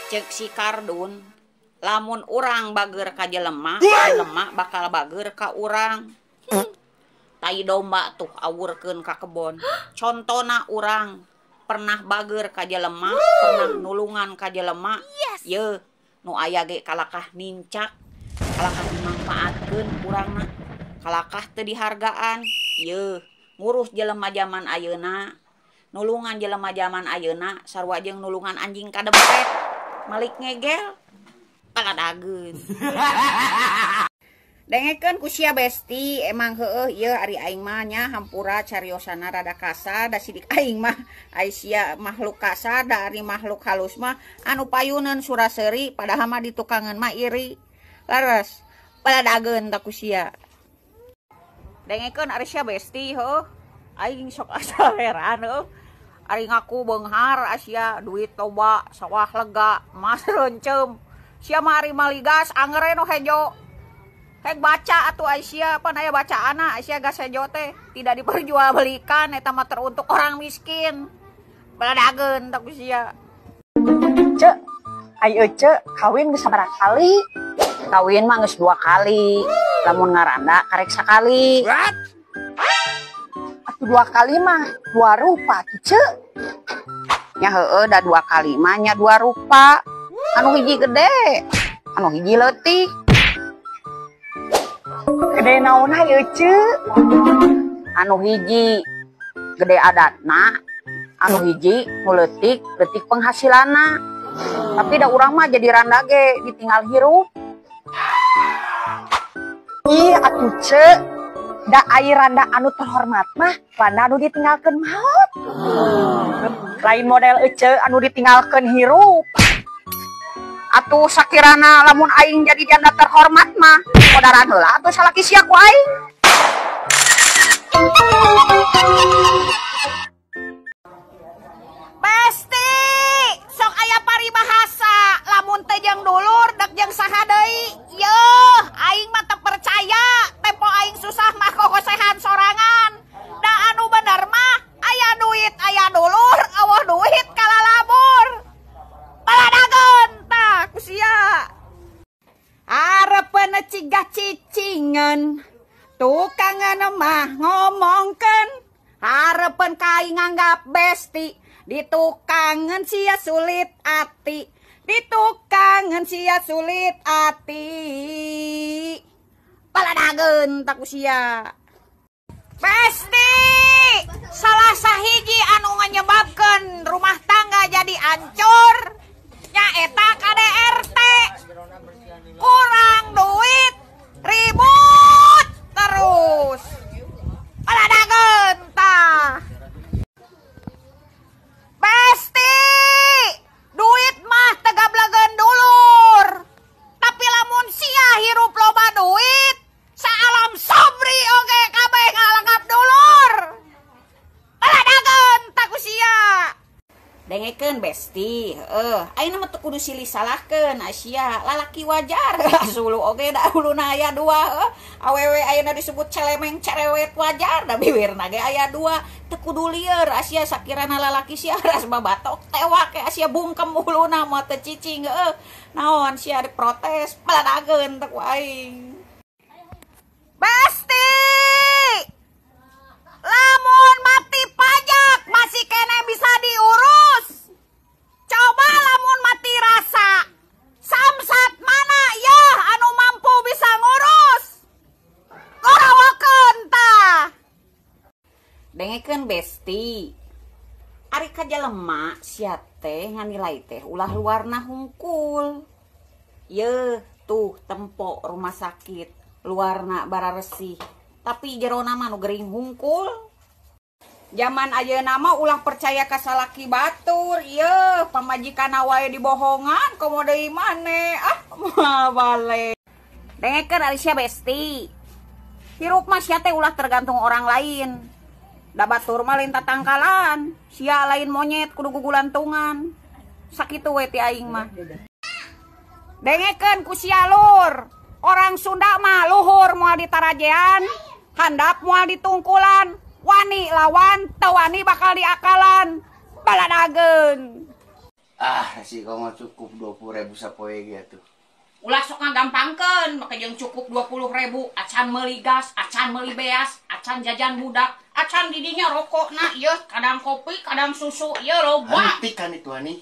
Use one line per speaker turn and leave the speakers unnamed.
Cek si Kardun, lamun urang bager ka jelema, jelema bakal bager ka urang. Tai domba tuh awurkeun ka kebon. Contona urang pernah bager ka jelema, pernah nulungan ka jelema. Yeuh, nu aya ge kalakah nincak, kalakah dimanfaatkeun urangna, kalakah teu dihargaan. Yeuh, ngurus jelema jaman ayeuna, nulungan jelema jaman ayeuna sarua jeung nulungan anjing ka dempet. Malik ngegel kaladageun. Dengekeun ku sia besti, emang heueuh ieu ari aing mah nya hampura cariosana rada kasar da sidik aing mah ai sia makhluk kasar da ari makhluk halus mah anu payuneun suraseuri padahal mah ditukangeun mah iri. Leres paladageun ta ku sia. Dengekeun ari sia besti heueuh aing sok asa heran heueuh. Ari ngaku beunghar asia duit loba sawah lega emas reuncem. Sia mah ari maligas angere nu hejo. Hek baca atuh Aisyah, pan aya bacaanna Aisyah gas hejo teh tidak diperjualbelikan eta mah teruntuk orang miskin. Baladageun tah ku sia.
Cek, ai ece kawin geus sabaraha kali?
Kawin mah geus 2 kali. Lamun ngaranda karek sakali.
Atuh 2 kali mah 2 rupa tuh cek.
Nya heueuh da 2 kali mah nya 2 rupa. Anu hiji gede, anu hiji leutik.
Gede naonna ieu ceu?
Anu hiji gede adatna, anu hiji nu leutik, leutik penghasilanna. Tapi da urang mah jadi randa ge ditinggal hirup.
Ih atuh ceu, da ai randa anu terhormat mah randa anu ditinggalkeun maot. Lain model ece anu ditinggalkeun hirup.
Atuh sakirana lamun aing jadi janda terhormat mah kodaran heula atuh salaki sia ku aing. Besti, sok aya paribahasa lamun teh jeung dulur dek jeung saha deui. Yeuh, aing mah teu percaya, tempo aing susah mah kokosehan sorangan. Da anu bener mah aya duit aya dulur, eueuh duit kalalabur. Paladageun tah ku sia. Arepeun cigah cicingeun, tukangan mah ngomongkeun. Arepeun ka aing nganggap besti, ditukangeun sia sulit ati. Ditukangeun sia sulit ati. Paladageun tah ku sia. Besti, salah sahiji anu nganyebabkeun rumah tangga jadi hancur nyaeta KDRT. Kurang duit ribut terus. Paladageun tah. Besti, duit mah teu gablegeun dulur. Tapi lamun sia hirup loba duit, saalam sobri oge kabeh ngalengap dulur. Paladageun tah ku sia. Dengekeun besti, heueuh, ayeuna mah teu kudu silih salahkeun Asia, lalaki wajar. Sulu oge da huluna aya 2, heueuh. Awewe ayeuna disebut celemeng cerewet wajar, da biwirna ge aya 2. Teu kudu lieur Asia sakirana lalaki sia ras babatok tewak ke Asia bungkem huluna mah teu cicing heueuh. Naon sia diprotes, paladageun teh ku aing. Besti, lamun mati pajak masih kene bisa diurus. Coba lamun mati rasa, samsat mana ya anu mampu bisa ngurus. Gorawakeun tah. Dengekeun besti, ari ka jelema sia teh nganilai teh ulah luarna hungkul. Yeuh, tuh tempo rumah sakit luarna bararesih, tapi jerona mah nu gering hungkul. Zaman ayeuna mah ulah percaya ka salaki batur, yeuh pamajikanna wae dibohongan komo deui maneh. Ah, moal balik. Dengekeun ari sia besti, hirup mah sia teh ulah tergantung orang lain. Da batur mah lain tatangkalan, sia lain monyet kudu gugulantungan. Sakitu we ti aing mah. Dengekeun ku sia lur, orang Sunda mah luhur moal ditarajean, handap moal ditungkulan, wani lawan teu wani bakal diakalan. Baladageun.
Ah, si kau mah cukup 20.000 sapoe ge atuh.
Ulah sok ngagampangkeun, make jeung cukup 20.000, acan meuli gas, acan meuli beas, acan jajan budak, acan didinya rokok na ieu, kadang kopi, kadang susu, ieu loba.
Hentikan itu, Hani.